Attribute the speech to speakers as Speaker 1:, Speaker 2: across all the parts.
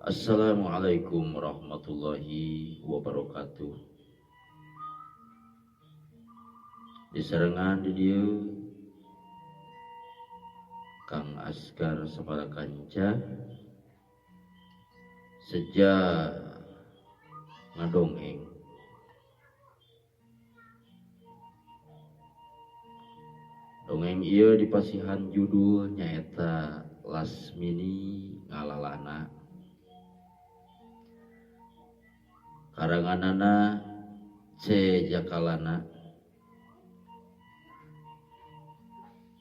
Speaker 1: Assalamualaikum warahmatullahi wabarakatuh. Disarengan di dieu Kang Asgar sabara kanca seja ngadongeng. Dongeng ieu dipasihan judul nyaeta Lasmini Ngalalana. Karanganana C Jakalana.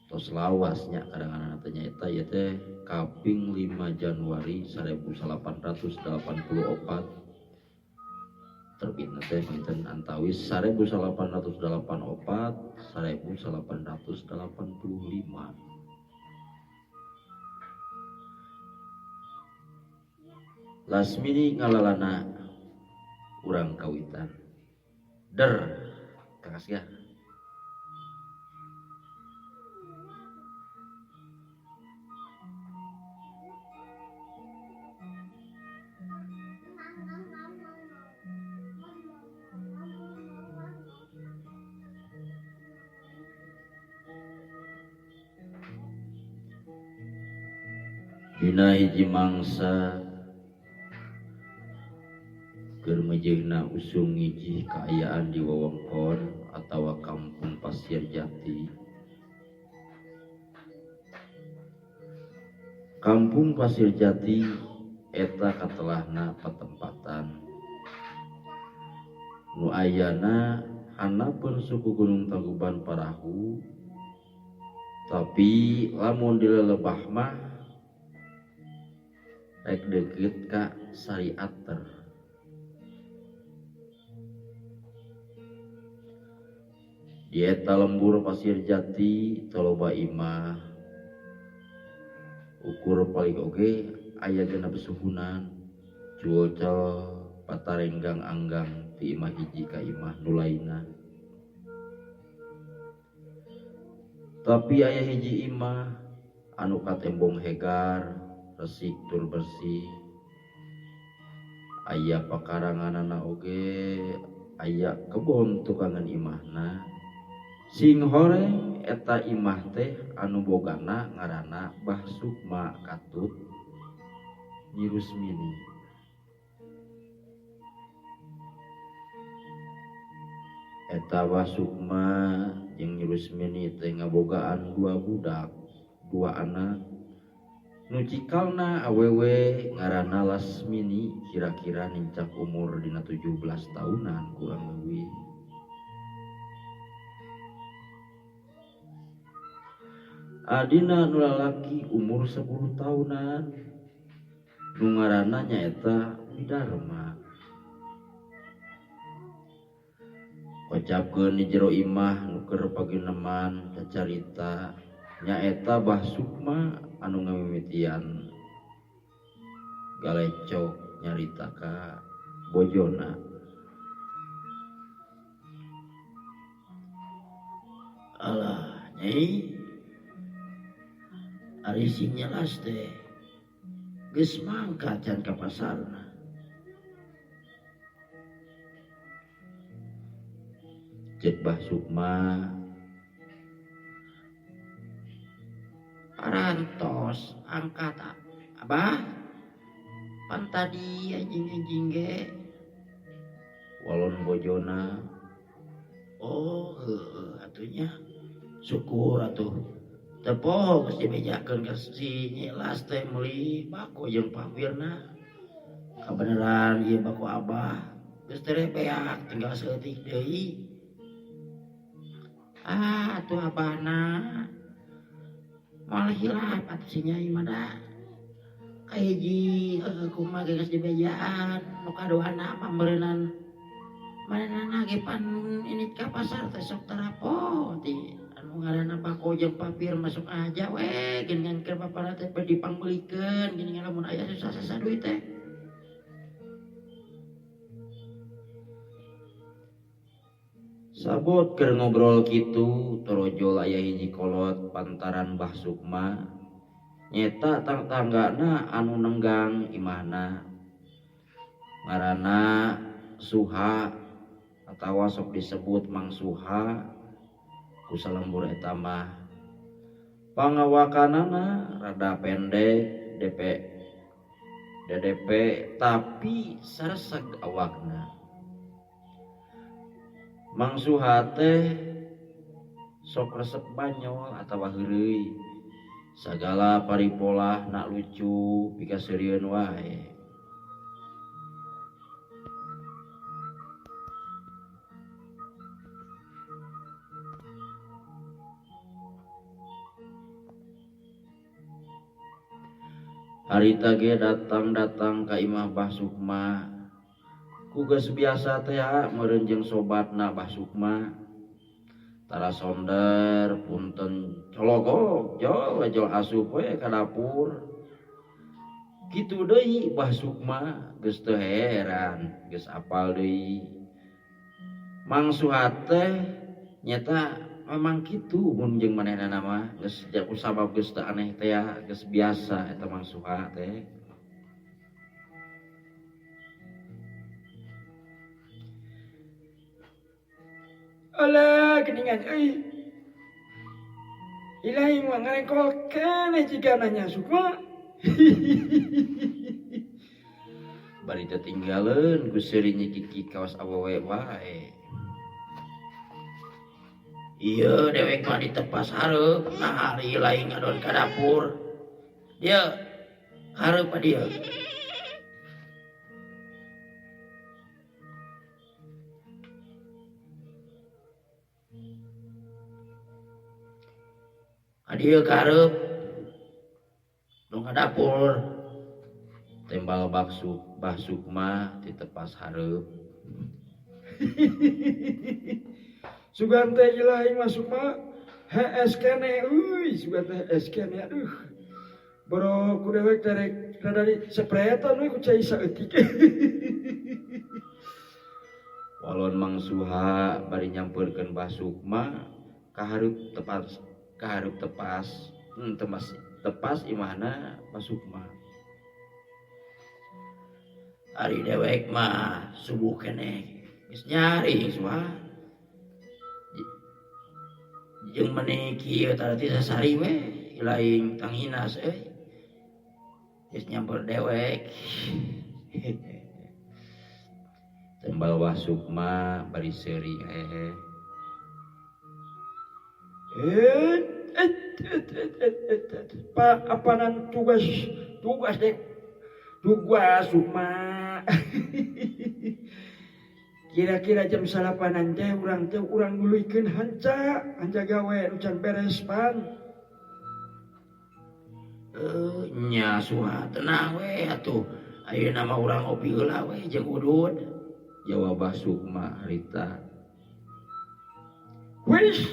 Speaker 1: Tos lawas nya karanganana teh nyaeta ieu teh kaping 5 Januari 1884. Terbitna teh panginten antawis 1884 1885. Lasmini ngalalana urang kawitan. Der Kang Asgar. Dina hiji mangsa keur meujeuhna usum ngijih kaayaan di wewengkon atawa kampung Pasir Jati. Kampung Pasir Jati eta katelahna patempatan nu ayana handapeun suku Gunung Tangkuban Parahu, tapi lamun dilelebah mah rek deukeut ka Sariater. Di eta lembur Pasir Jati teu loba imah, ukur paling oge aya genep suhunan, cuaca patarenggang anggang ti imah hiji ka imah nu lainna. Tapi aya hiji imah anu katembong hegar, resik tur bersih. Aya pakaranganana oge, aya kebon tukangan imahna. Sing horeng eta imah teh anu bogana ngaranna Bah Sukma katut Nyi Rusmini. Eta Bah Sukma jeung Nyi Rusmini teh ngabogaan dua budak, dua anak. Nu cikalna awewe ngaranna Lasmini kira-kira nincak umur dina 17 tahunan kurang leuwih. Adina nu lalaki umur 10 tahunan nu ngaranna nyaeta Widarma. Kocapkeun di jero imah nu keur pagineman cacarita nyaeta Bah Sukma anu ngamimitian galecok nyarita ka bojona. Alah nyai, ari si nyelas teh geus mangkat can ka pasarna. Ceuk Bah Sukma, parantos angkat abah, pan tadi anjing-anjing ge. Walon bojona, oh heueuh atunya syukur atuh. Teu poho geus dibejakeun ka si Nyilas teh meuli bako jeung papirna. Kabeneran ieu bako abah geus teh beak tinggal saeutik deui. Ah atuh abahna moal hilap atuh si Nyai mah da. Kahiji heueuh kumaha ge geus dibejaan nu kaduana mah meureunnan manehna ge pan ini ka pasar teh sok tarapo ti anu ngaranna bako jeung papir masuk aja we geuningan keur bapana teh bade dipangmeulikeun geuningan lamun aya susah-susah duit teh. Sabot keur ngobrol kitu torojol aya hiji kolot pantaran Bah Sukma nyeta tangtanggana anu nenggang imahna Ngaranna Suha atawa sok disebut Mang Suha ku salembur eta mah. Pangawakanana rada pendek DP DDP tapi sareseg awakna. Mang Suha teh sok resep banyol atawa heureuy. Sagala paripolah na lucu pikaseurieun wae. Harita ge datang-datang ka imah Bah Sukma. Ku geus biasa teh meureun jeung sobatna Bah Sukma. Tara sonder punten cologok jol jol asup we ka dapur. Kitu deui Bah Sukma geus teu heran, geus apal deui. Mang Suha teh nyata memang kitu mun jeung manehna mah geus kusabab geus teu aneh teh geus biasa eta Mang Suha teh.
Speaker 2: Alah geningan euy. Ilahi mah ngarengkol keneh jigana nya Sukma.
Speaker 1: Bari teu tinggaleun ku seuri nyikiki kawas awewe wae. Ieu dewek mah ditepas hareup nah ari lain ngadon ka dapur. Dieu hareup ka dieu. Ka dieu ka hareup. Dong ka dapur. Tembal baksu Bah Sukma ditepas hareup.
Speaker 2: Sugan teh ilahi mah Sukma hees keneh euy sugan teh hees keneh aduh. Boro ku dewek teh rek rada di sepretan we ku cai saeutik.
Speaker 1: Walon Mang Suha bari nyampeurkeun Bah Sukma ka hareup tepas ka hareup tepas tepas tepas imahna Bah Sukma. Ari dewek mah subuh keneh geus nyaring Suha. Jeung meni kieu tah teh sasari we lain tanghinas euy. Geus nyamper dewek. Tembal Bah Sukma bari seuri hehe.
Speaker 2: Pak apanan tugas tugas dek tugas Sukma. Kira-kira jam salapanan teh urang nuluykeun hanca hanca gawe nu can beres pan.
Speaker 1: Nya Suha tenang we atuh ayeuna mah urang ngopi heula we jeung udud. Jawab Bah Sukma harita.
Speaker 2: Wis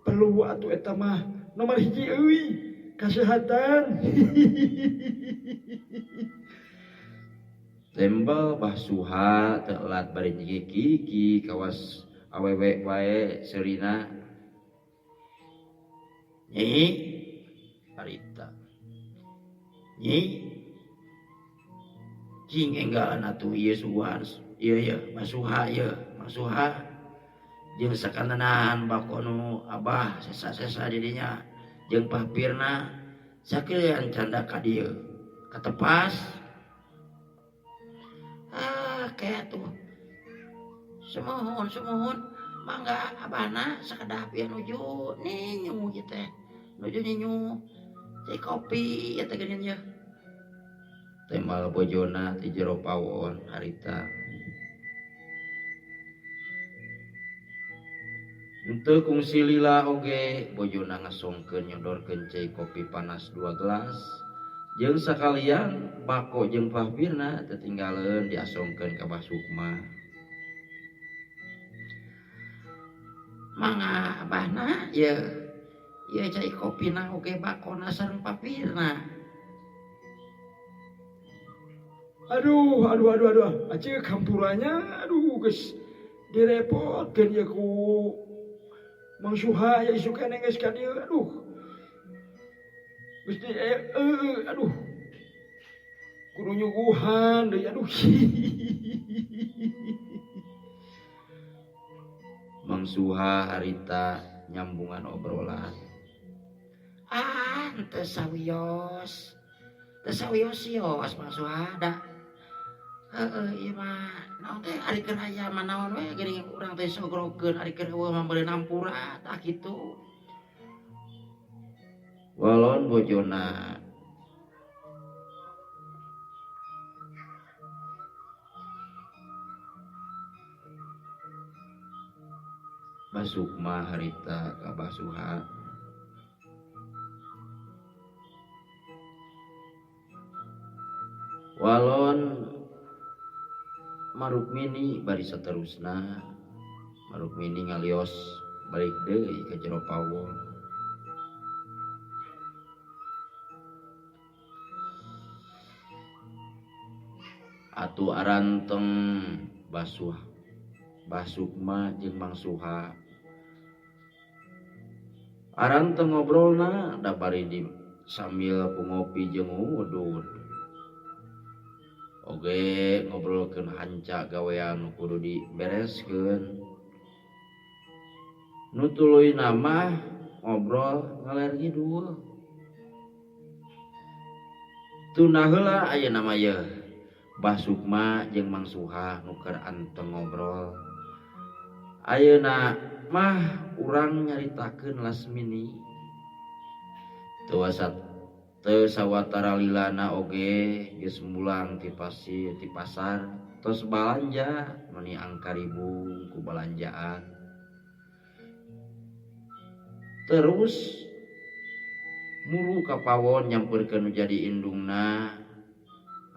Speaker 2: perlu atuh eta mah nomor hiji euy kasehatan.
Speaker 1: Tembal Bah Suha teu elat bari nyikiki kawas awewe wae seurina. Nyi harita. Nyi cing enggalan atuh ieu sugan ieu ieu Bah Suha ieu Mang Suha jeung sakanenan bako nu abah sesa-sesa di dinya jeung papirna sakalian canda ka dieu katepas. Ah kayak tuh semohon semohon mangga abahna sakedap ieu nuju ninyu ieu teh nuju ninyu cai kopi ieu teh geuning ieu. Tembal bojona ti jero pawon harita. Henteu kungsi lila oge bojona ngasongkeun nyodorkeun cai kopi panas 2 gelas jeung sakalian bako jeung papirna teu tinggaleun diasongkeun ka Bah Sukma. Mangga abahna ieu ieu cai kopina oge bakona sareng papirna.
Speaker 2: Aduh aduh aduh aduh aceu kampurannya aduh geus direpotkeun ieu ku Mang Suha ya isuk keneh geus ka dieu aduh. Geus di aduh. Kudu nyuguhan deui aduh.
Speaker 1: Mang Suha harita nyambungan obrolan. Ah, teu sawios. Teu sawios-wios Mang Suha da. Heeh, ieu mah naon teh ari keur aya mah naon we geuning urang teh sogrokeun ari keur eueuh mah meureun hampura tah kitu. Walon bojona Basukma harita ka Basuha. Walon Marukmini bari saterusna Marukmini ngalios balik deui ka jero pawon. Atuh aranteng Basuh Basukma jeung Mang Suha. Aranteng ngobrolna da bari di sambil ku ngopi jeung udud. Oge ngobrolkeun hanca gawean nu kudu dibereskeun. Nu tuluyna mah ngobrol ngaler ngidul. Tuna heula ayeuna mah yeuh Bah Sukma jeung Mang Suha nu keur anteng ngobrol. Ayeuna mah urang nyaritakeun Lasmini. Teu teu sawatara lilana oge geus mulang ti pasir ti pasar tos balanja meuni angkaribung ku balanjaan. Terus muru ka pawon nyamperkeun nu jadi indungna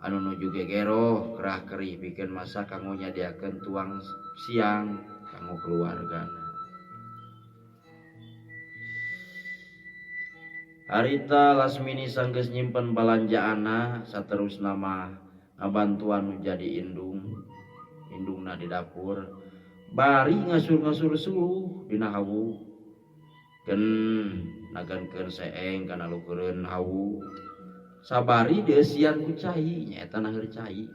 Speaker 1: anu nuju gegeroh kerah kerih pikeun masak kanggo nyadiakeun tuang siang kanggo keluargana. Harita Lasmini sanggeus nyimpen balanjaanna saterusna mah ngabantuan nu jadi indung indungna di dapur bari ngasur-ngasur suluh dina hawu keun nagankeun seeng kana luhureun hawu sabari deusian ku cai nyaeta naheur cai.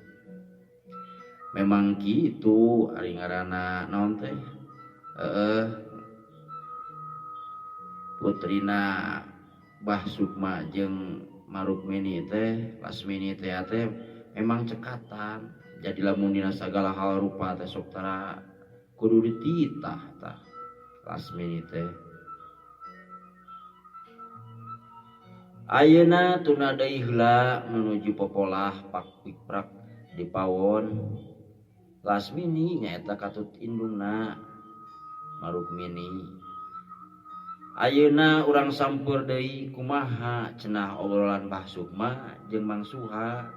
Speaker 1: Memang kitu ari ngaranna naon teh heeh putrina Bah Sukma jeung Marukmini teh Lasmini teh teh memang cekatan. Jadi lamun dina sagala hal rupa teh sok tara kudu dititah tah Lasmini teh. Ayeuna tuna deui heula menuju popolah pak pikprak di pawon. Lasmini nyaeta katut indungna Marukmini. Ayeuna urang sampeur deui kumaha cenah obrolan Bah Sukma jeung Mang Suha.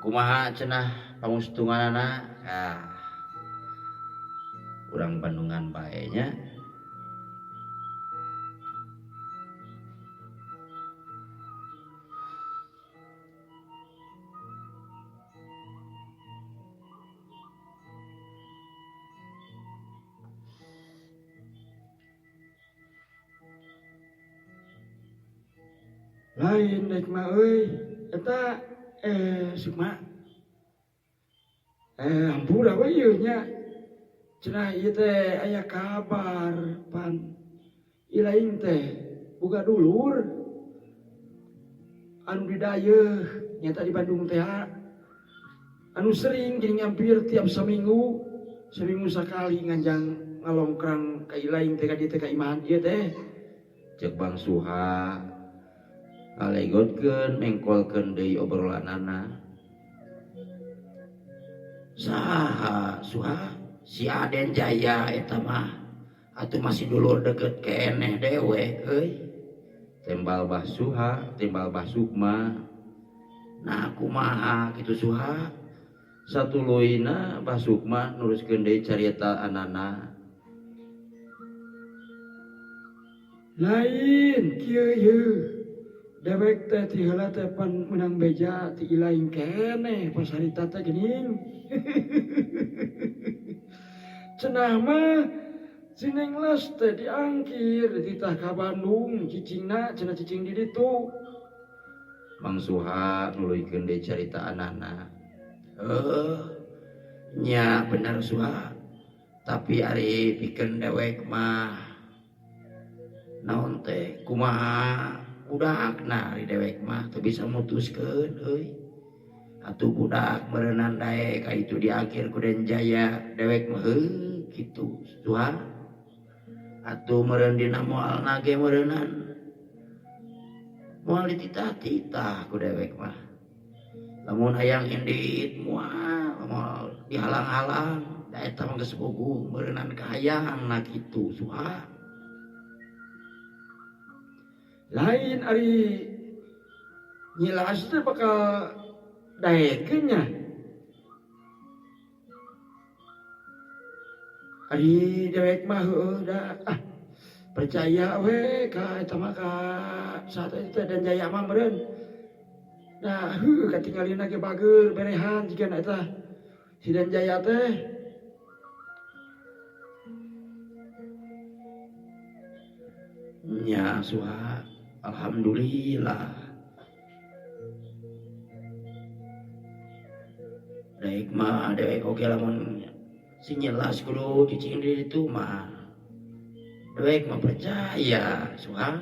Speaker 1: Kumaha cenah pangutunganana? Ah. Urang Bandungan bae nya.
Speaker 2: Lain dek mah euy eta Sukma hampura we ieu nya cenah ieu teh aya kabar pan ilaing teh boga dulur anu di dayeuh nyata di Bandung teh anu sering geuning hampir tiap saminggu seminggu sakali nganjang ngalongkrang ka ilaing teh ka dieu teh ka imahan ieu teh.
Speaker 1: Ceuk Bang Suha ngalegotkeun mengkolkeun deui obrolanana. Saha Suha? Si Aden Jaya eta mah atuh masih dulur deket keneh dewek euy. Tembal Bah Suha, timbal Bah Sukma. Nah kumaha kitu Suha? Satuluyna Bah Sukma nuruskeun deui carita anana.
Speaker 2: Lain kieu ieu dewek teh ti heula teh pan meunang beja ti ilaing keneh pas harita teh geuning. Cenah mah Si Neng Las teh diangkir dititah ka Bandung cicingna cenah cicing di ditu.
Speaker 1: Mang Suha nuluykeun deui caritaanana. Heuh nya bener Suha tapi ari pikeun dewek mah naon teh kumaha budakna ari dewek mah teu bisa mutuskeun euy. Atuh budak meureunan daek ka itu diangkir ku Den Jaya dewek mah heuh kitu Suha. Atuh meureun dina moalna ge meureunan moal dititah-titah ku dewek mah. Lamun hayang indit moal moal dihalang-halang da eta mah geus puguh meureunan kahayangna kitu Suha.
Speaker 2: Lain ari nyilas teh bakal daekeun nya. Ari dewek mah heueuh da ah percaya we ka eta mah ka saha teh teh Dan Jaya mah meureun. Da heueuh katingalina ge bageur berehan jigana eta si Dan Jaya teh.
Speaker 1: Nya Suha alhamdulillah. Daek mah dewek oge lamun si nyelas kudu cicing di ditu mah. Dewek mah percaya Suha.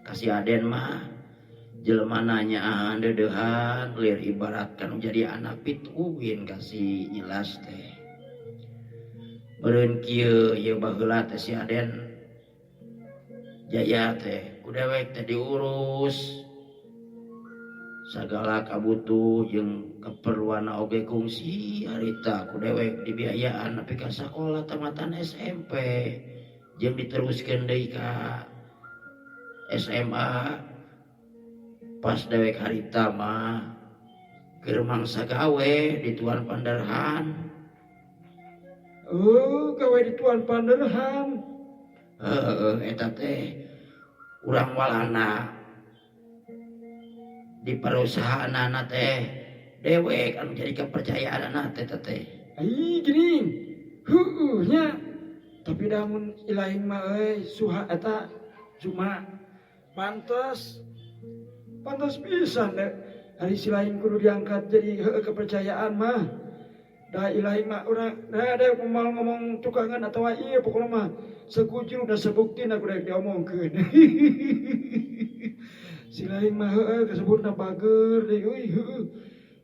Speaker 1: Ka si Aden mah jelema nanyaan deudeuhan lir ibarat kanu jadi anak pituin ka si nyelas teh. Meureun kieu ieu baheula teh si Aden Jaya teh ku dewek teh diurus sagala kabutuh jeung keperluanna oge kungsi harita ku dewek dibiayaan nepi ka sakola tamatan SMP jeung diteruskeun deui ka SMA pas dewek harita mah keur mangsa gawe di Tuan Panderhan.
Speaker 2: Oh, gawe di Tuan Panderhan.
Speaker 1: Heeh, eta teh urang Walanda di perusahaanana teh dewek anu jadi kepercayaanana teh eta teh.
Speaker 2: Ai geuning. Heueuh nya. Tapi da mun ilahing mah euy Suha eta cuma pantes. Pantes pisan deh. Ari si lain kudu diangkat jadi heueuh kepercayaan mah. Da ilahi mah urang da ada moal ngomong tukangan atawa ieu pokona mah sekujur da sebuktina kudu rek diomongkeun. Si lain mah heueuh kasebutna bager deui euy heueuh.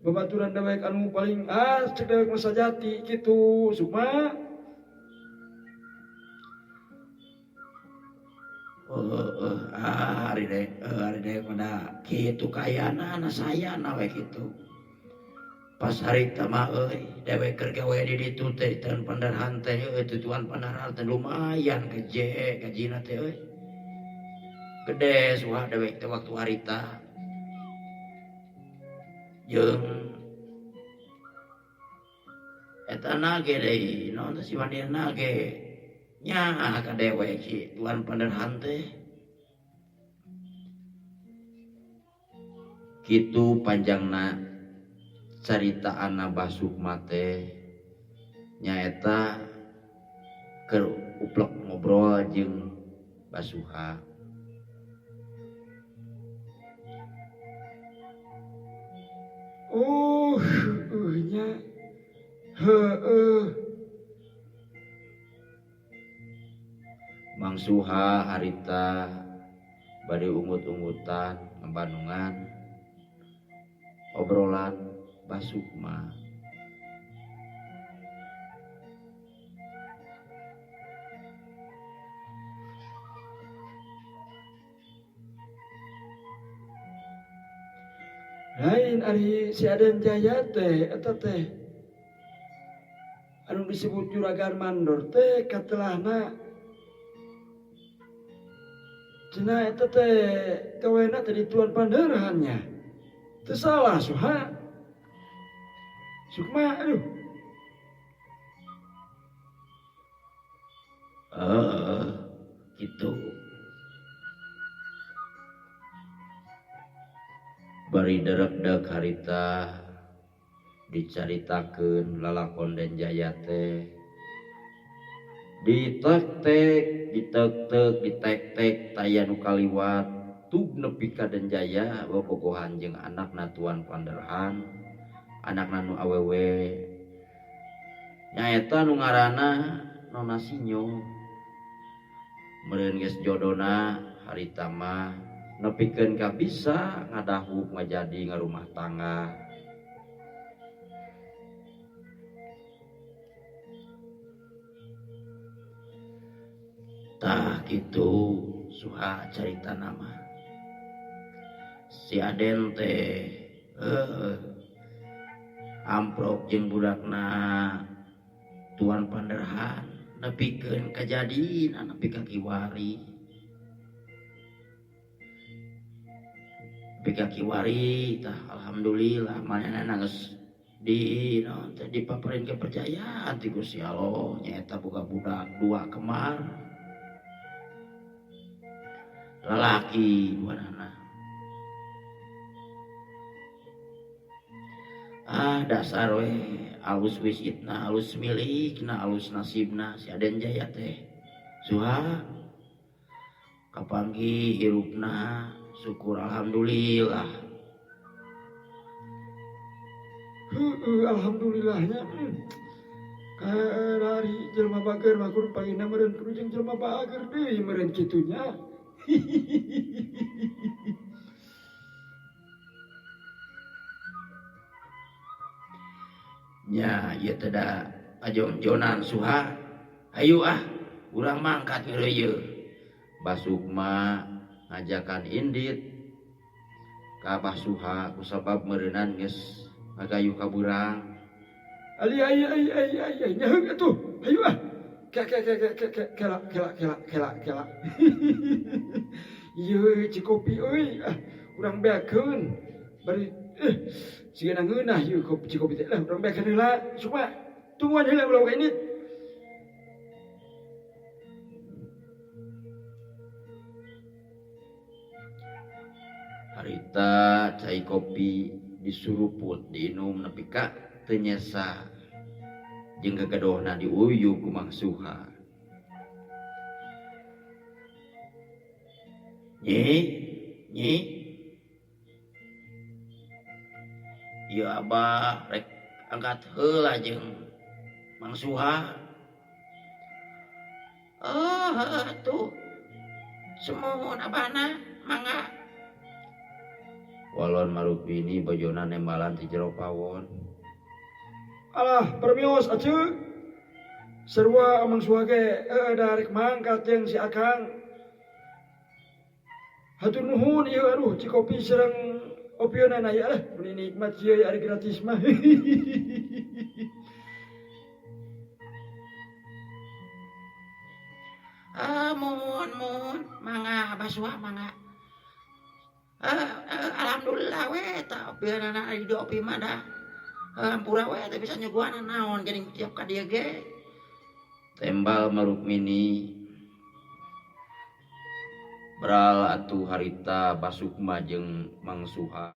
Speaker 2: Babaturan dewek anu paling ah cek dewek mah sajati kitu Sukma.
Speaker 1: Heueuh ah ari dewek ari dewek mah da kitu kayana na sayana we kitu. Pas harita mah euy dewek keur gawe di ditu teh di Tuan Panderhan teh euy di Tuan Panderhan teh lumayan geje gajina teh euy. Gede suah dewek teh waktu harita. Jeung eta na ge deui naon teh si mandirna ge nyaah ka dewek si Tuan Panderhan teh. Kitu panjangna caritaanna Bah Sukma teh nyaeta keur uplek ngobrol jeung Bah Suha.
Speaker 2: Oh, heueuh nya. Heueuh.
Speaker 1: Mang Suha harita bade ungut-ungutan ngabandungan obrolan Bah Sukma.
Speaker 2: Lain ari si Aden Jaya teh eta teh anu disebut juragan mandor teh katelahna cenah eta teh gawena teh di Tuan Panderhannya. Teu salah Suha. Sukma aduh.
Speaker 1: Heeh, gitu. Bari derekdek harita dicaritakeun lalakon Den Jaya teh Ditek-tek, ditek-tek, ditek-tek taya nu kaliwat tug nepi ka Denjaya bobogohan jeung anakna Tuan Panderhan, anakna nu awewe. Nyaeta nu ngaranna Nona Sinyo. Meureun geus jodona harita mah nepikeun ka bisa ngadahup ngajadi ngarumah tangga. Tah kitu Suha carita nama. Si Aden teh amprok jeung budakna Tuan Panderhan nepikeun kajadina nepi ka kiwari. Nepi ka kiwari tah alhamdulillah manehna geus di naon teh dipaparin kepercayaan ti Gusti Allah nyaeta boga budak dua kemar. Lalaki duanana. Ah dasar we alus wisitna, alus milikna, alus nasibna si Aden Jaya teh. Suha kapanggih hirupna syukur alhamdulillah.
Speaker 2: Heueuh alhamdulillahnya. Karari jelema bager mah kudu pangina meureun kudu jeung jelema bager deui meureun kitunya.
Speaker 1: Nya ieu teh da pajongjonan Suha. Hayu ah urang mangkat ngeureuyeuh. Basukma ngajakan indit ka Abah Suha kusabab meureunan geus ngagayuh ka beurang.
Speaker 2: Ali ai ai ai ai ai nyaheung atuh. Hayu ah. Ke ke ke ke ke ke kela kela kela kela kela. Ieu cikopi euy ah urang beakeun. Bari siga ngeunah ieu kopi cikopi teh lah urang beakeun heula. Sukma tungguan heula ulah ka indit.
Speaker 1: Harita cai kopi disuruput diinum nepi ka teu nyesa jeung gagadohna diuyub ku Mang Suha. Nyi, nyi. Ieu abah rek angkat heula jeung Mang Suha. Oh, heuh atuh. Sumuhun abahna, mangga. Walon Marukmini bojona nembalan ti jero pawon.
Speaker 2: Alah, permios aceuk. Sarua Mang Suha ge darek mangkat jeung si Akang. Hatur nuhun ieu aduh cikopi sareng opieunana ieu lah, meni nikmat ieu ari gratis mah.
Speaker 1: Ah, muhun muhun mangga Abah Suha mangga. Alhamdulillah we tah opieunana ari di opi mah dah. Hampura we teh bisa nyuguhan naon geuning tiap ka dieu ge. Tembal Marukmini. Beral atuh harita Basukma jeung Mang Suha.